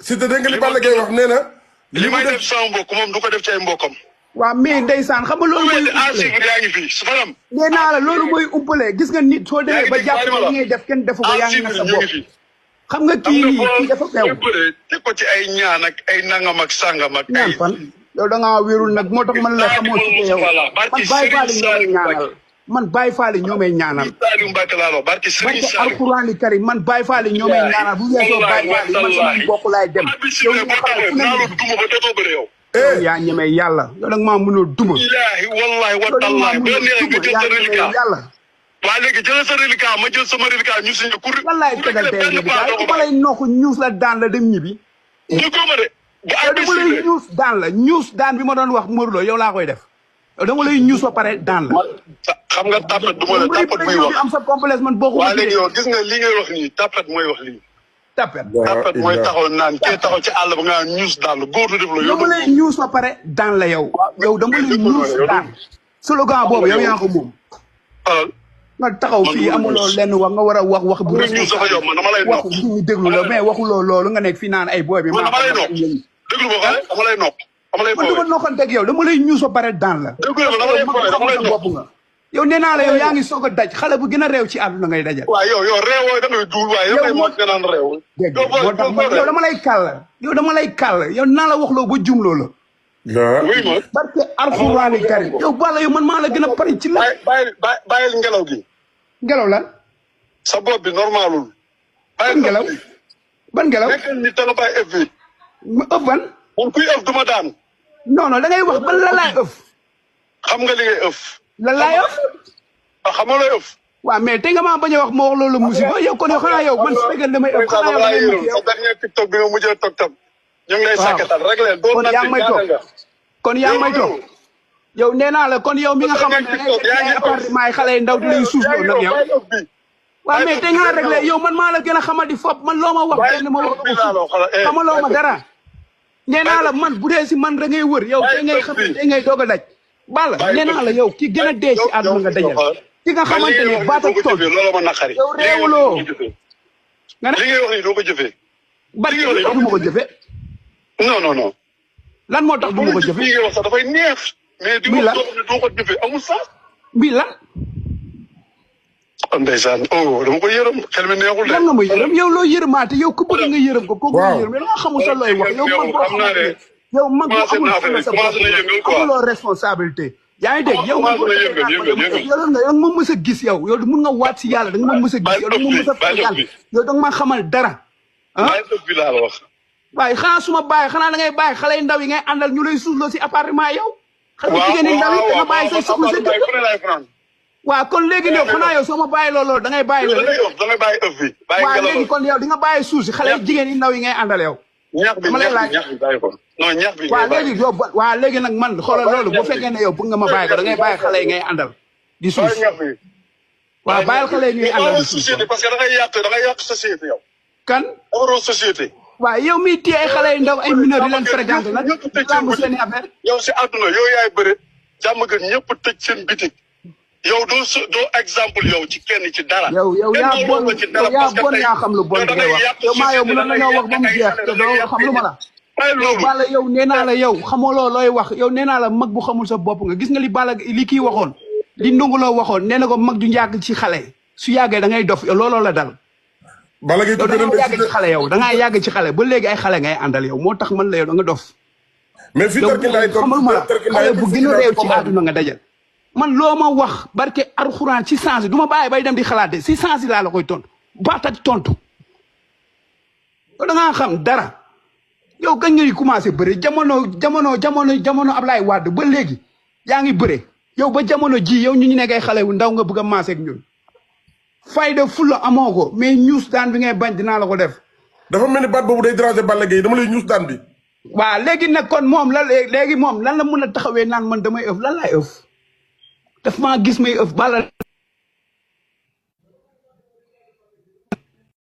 Siteu dégg nga li Balla Gaye wax nee na. li may def sama mbokk moom du ko def ci ay mbokkam. waaw mais ndeysaan xam nga loolu mooy. yaa ngi fi su fanam. nee naa la loolu mooy umpale gis nga nit soo demee ba jàpp li ngay def kenn defu ko yaa ngi na sa bopp. xam nga kii nii kii dafa beew. te ko ci ay ñaan ak ay nangam ak sangam ak. ñaan fan yow da ngaa wérul nag moo tax man la xamoo ci yow man Baye Fall ñoo may ñaanal. barke alxuraani karim man Baye Fall ñoo may ñaanal bu weesoo Baye Fall man sama mbokk laay dem. yow ñu xam ne yow yaa ñeme yàlla yow nag maa mënoo duma. wallahi wa tallahi ba neexee nga jël sa reliquat. waa léegi jël sa reliquat ma jël sama reliquat ñu signé kur. lan laay tegal tey jii daal ma lay noq ñuus la daan la dem ñibbi. dama lay ñuus daan la ñuus daan bi ma doon wax Modou Lo yow laa koy def. dama lay ñuus ba pare daan la. xam nga tapet du ma la tapet muy wax am sa complexe man boo ko. waa léegi yow gis nga li ngay wax nii tapet mooy wax lii. tapet mooy taxaw naan kii taxaw ci àll ba nga naan ñuus daan la góor du def la. dama lay ñuus ba pare daan la yow. yow dama lay ñuus daan. slogan boobu yow yaa ko moom. nga taxaw fii amuloo lenn wax nga war a wax bu responsable wax bu ñu déglu la mais waxuloo loolu nga nekk fii naan ay booy bi. man dama lay noq déglu ma xale dama lay noq. dama noqanteeg yow dama lay ñuus ba pare daan la. dama lay noq nga. yow nee naa la yow yaa ngi soog a daj xale bu gën a réew ci àdduna ngay dajal. waaw yow réewoo da ngay duul waaye yow moo nga naan réew. dégg moo tax yow dama lay kàll yow dama lay kàll yow naa la wax loo ba jumloo la. oui ma. barke alxuraani karim yow Balla yow man maa la gën a pare ci la. bàyyil ngelaw gi. ngelaw lan. sa bopp bi normalul. ban ngelaw ban ngelaw. nekkal ni danga bàyyi ëff bi. mu ëff ban. man kuy ëff du ma daan. non non da ngay wax ban la laay ëff. xam nga li ngay ëff. lan laay ëff. xam nga lay ëff. waaw mais te nga maa bañ a wax ma wax loolu musiba yow kon yow xanaa yow man su fekkee damay ëpp xanaa yow damay mucc yow. dernier TikTok bi nga mujjee toog tam. ñu ngi lay sàkkatal rek leen doon kon yaa ngi may toog kon yaa ngi may toog. yow nee naa la kon yow mi nga xamante ne ay appartement yi xale yi ndaw di lay suuf loolu nag yow. waaw mais te nga réglé yow man maa la gën a xamadi fop man loo ma wax benn ma wax xamaloo ma dara. nee naa la man bu dee si man da ngay wër yow te ngay xam te ngay doog a daj. Balla nee naa la yow ki gën a dee ci àdduna nga dajal. ki nga xamante ne baat ak tool yow réewuloo. nga ne li ngay wax nii doo ko jëfee. bari yow du ma ko jëfee. non. lan moo tax du ma ko jëfee. li ngay wax sax dafay neex. mais di wax doo ko jëfee amul sax. bii lan. ndeysaan dama ko yërëm xel mi neexul de. lan nga ma yërëm yow loo yërëmaate yow ku bëgg nga yërëm ko. kooku nga yërëm yow nga xamul sa looy wax yow mag boo xamante ne yow mag boo amul sa bopp amuloo responsabilité. yaa ngi dégg yow man yow nga ma mës a gis yow mun nga waat si yàlla da nga ma mës a gis yow da nga ma mës a fayal yow da nga ma xamal dara. waaye xanaa su ma bàyyi xanaa da ngay bàyyi xale yu ndaw yi ngay àndal ñu lay suusloo si appartement yow. xale jigéen ñi ndaw yi da nga bàyyi say soxla sa dëkk. waaw kon léegi yow xanaa yow soo ma bàyyi loolu da ngay bàyyi loolu. da ngay bàyyi ëpp bi. waaw léegi kon yow di nga bàyyi suuf si xale jigéen yi ndaw yi ngay àndal yow. ñax bi bàyyi ko non ñax bi. waaw léegi yow waaw léegi nag man xoolal loolu bu fekkee ne yow bëgg nga ma bàyyi ko da ngay bàyyi xale yi ngay àndal di suuf. waaw bàyyil xale yi ngay àndal di suuf. parce que da ngay yàq société yow. kan. waroo société. waaw yow miy téye ay xale yu ndaw ay mineur di leen fréquenté nag ñu seen i affaire. yow si àdduna yow yaay bëre jàmm gën ñëpp tëj seen bitik yow doo exemple yow ci kenn ci dara. yow yaa bon yaa xam lu bon bi ngay wax yow maa yow mënoon nañoo wax ba mu jeex te doo xam lu ma la. Balla yow nee naa la yow xamaloo looy wax yow nee naa la mag bu xamul sa bopp nga gis nga li Balla li kii waxoon li ndongoloo waxoon nee na ko mag du yàgg ci xale su yàggee da ngay dof looloo la dal. Balla Gaye yow da ngaa yàgg ci xale yow da ngaa yàgg ci xale ba léegi ay xale ngay àndal yow moo tax man la yow da nga dof. mais fii xamal ma la xale bu gën a réew ci àdduna nga dajal. man loo ma wax barke alxuraan ci sens du ma bàyyi bay dem di xalaat de si sens laa la koy tontu baata tontu yow da ngaa xam dara yow kañ ngay commencé bëre jamono Ablaye Wade ba léegi yaa ngi bëre yow ba jamono ji yow ñu nekk ay xale wu ndaw nga bëgg a maase ak ñun fayda fulla amoo ko mais ñuus daan bi ngay bañ dinaa la ko def. dafa mel ni baat boobu day déranger Balla Gaye dama lay ñuus daan bi. waaw léegi nag kon moom léegi moom lan la mën a taxawee naan man damay ëf lan laay ëf. daf maa gis may ëf Balla